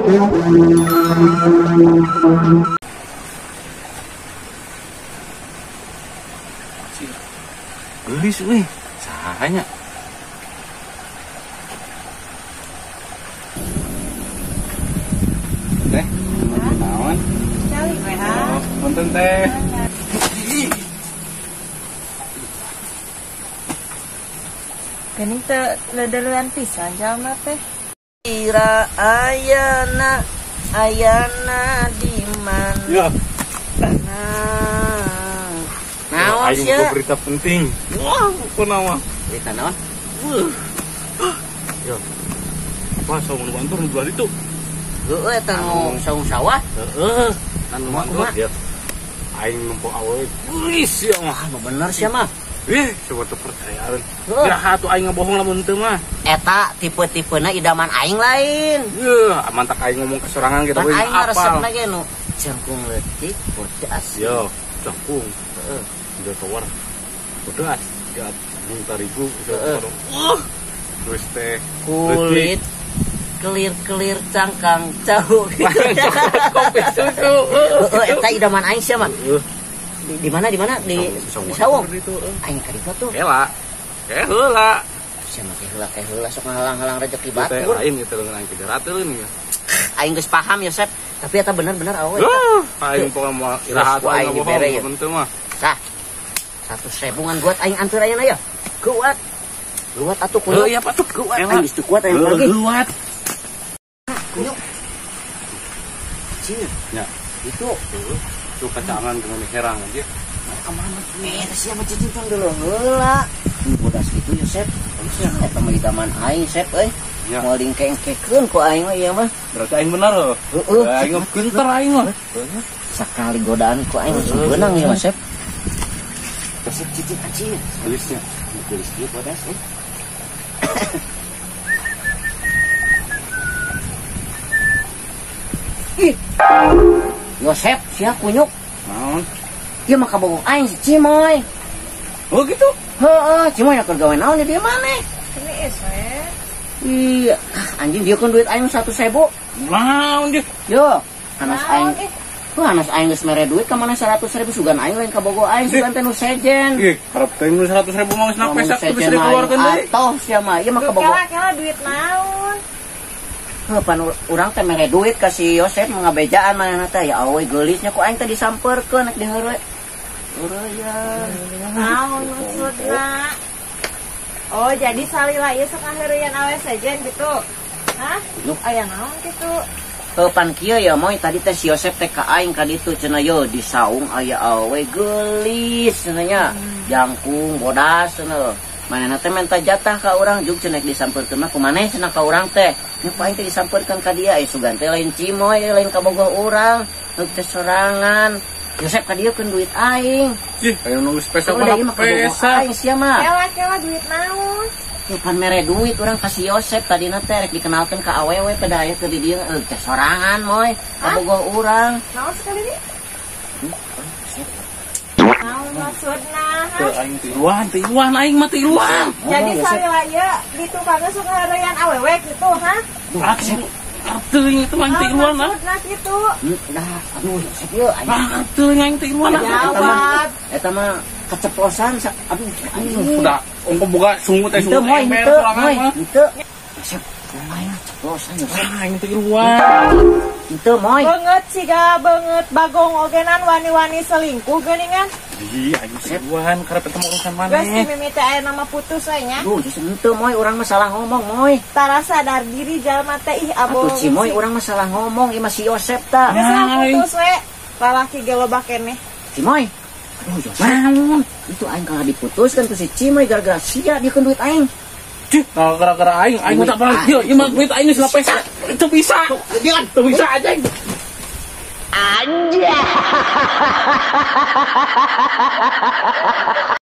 Gelis euy, sahanya. Teh, naon? Calik we ah. Punten teh. Geuning teu leudeuleuan pisan jalma teh. Ira ayana ayana di mana? Ya. Naon Aing sia? berita penting. Wah, kunaon? Berita naon? Ya. Apa saung nu bantur nu belah ditu? Heueuh eta nu saung sawah. Heeh. Anu bantur ya. Aing nempo awewe geulis sia mah. Ah, nu bener sia mah. Ih, coba teu percayaan. Iraha atuh aing ngabohong lamun teu mah. Eta tipe-tipena idaman aing lain. Yeuh, mantak aing ngomong kesorangan gitu we. Aing resepna ge nu jangkung leutik bodas. Yo, jangkung. Heeh. Udah tawar. Bodas, ya minta ribu. Terus teh kulit kelir-kelir cangkang cau. Kopi susu. Heeh, eta idaman aing sia mah. Di mana di mana di Sawung. Aing ka ditu tuh. Heula. Ke heula. Sia mah ke heula sok ngahalang-halang rezeki batur. Lain gitu dengan aing 300 ini. Aing geus paham Yosep, tapi eta bener-bener awewe. Aing pokona moal iraha atuh aing dibere ya. Mah. Sah. 100.000 ngan buat aing antur ayeuna ya. Kuat. Kuat atuh kuat. Heuh, iya atuh kuat. Aing geus teu kuat aing lagi. Kuat. Kunyuk. Cing. Ya. Itu. Tuh kacangan gimana herang aja. Kemana? Sia mah cicing tong dulu heula. Bodas kitu Yosep. Eta mah idaman aing Sep euy. Moal dingkengkekeun ku aing mah ieu mah. Berarti aing bener heuh. Heeh. Aing mah pinter aing mah. Sakali godaan ku aing langsung beunang ieu mah Sep. Yosep cicing anjing. Gelisnya. Gelis ieu bodas euy. Ih. Yosep sia kunyuk. Naon? Ieu mah kabogoh aing si Cimoy. Oh gitu? Heeh, Cimoy keur gawe naon di dieu maneh? Ini is we. Iya, anjing dia kan duit aing 100.000. Naon dia? Yo, anas aing. Tuh anas aing geus mere duit ka maneh 100.000 sugan aing lain kabogoh aing sugan teh nu sejen. Ih, harap teh nu 100.000 mah geus napesak teu bisa dikeluarkeun deui. Atoh sia mah, ieu mah kabogoh. Kela-kela duit naon? Heuh, pan urang teh mere duit ka si Yosep ngabejaan manehna teh. Ya awe geulisnya ku aing teh disamperkeun nek diheureuy. Heureuyan. Naon maksudna? Oh, jadi salila ieu sok ngaheureuyan awe sejen gitu. Hah? Aya naon kitu? Heuh, pan kieu ya moy tadi teh si Yosep teh ka aing ka ditu cenah yo di saung aya awe geulis cenah nya. Jangkung bodas cenah. Manehna teh minta jatah ka urang jug cenah disamperkeun mah kumaneh cenah ka urang teh. Nya ku aing teh disamperkeun ka dia sugan teh lain Cimoy lain kabogoh urang, nu teh sorangan. Yosep ka dieu keun duit aing. Ih, aya nu geus pesa mah pesa. Aing sia mah. Kela-kela duit naon? Tuh pan mere duit urang ka si Yosep tadina teh rek dikenalkeun ka awewe pada aya keur di dieu teh sorangan moy kabogoh urang. Naon sekali ini? Naon maksudna? Aing tiluan, aing mah tiluan. Jadi salila ieu di tukangna sok ngaheureuyan awewe kitu, ha? Arteuing itu aing tiluan ah. Maksudna kitu. Nah, aduh Yosep ieu aing. Arteuing aing tiluan. Jawab. Eta mah keceplosan, aduh aing. Udah, ongko boga sungut teh sungut ember sorangan mah. Henteu. Yosep, aing ceplosan Yosep. Aing tiluan. Henteu moy. Beungeut siga beungeut bagong ogenan wani-wani selingkuh geuningan. Ih, aing tiluan karep ketemu urusan maneh. Geus si mimi teh aya nama putus we nya. Duh, geus henteu moy urang mah salah ngomong moy. Tara sadar diri jalma teh ih abong. Atuh Cimoy urang mah salah ngomong ieu mah si Yosep ta. Geus lah putus we. Lalaki ge loba keneh. Cimoy. Aduh Yosep. Naon? Itu aing kalah diputuskan ku si Cimoy gara-gara sia dia keun duit aing. Cih, gara-gara aing, aing mah tak pernah. Ieu mah duit aing geus lapesa. Teu bisa. Teu bisa aja. Anjay.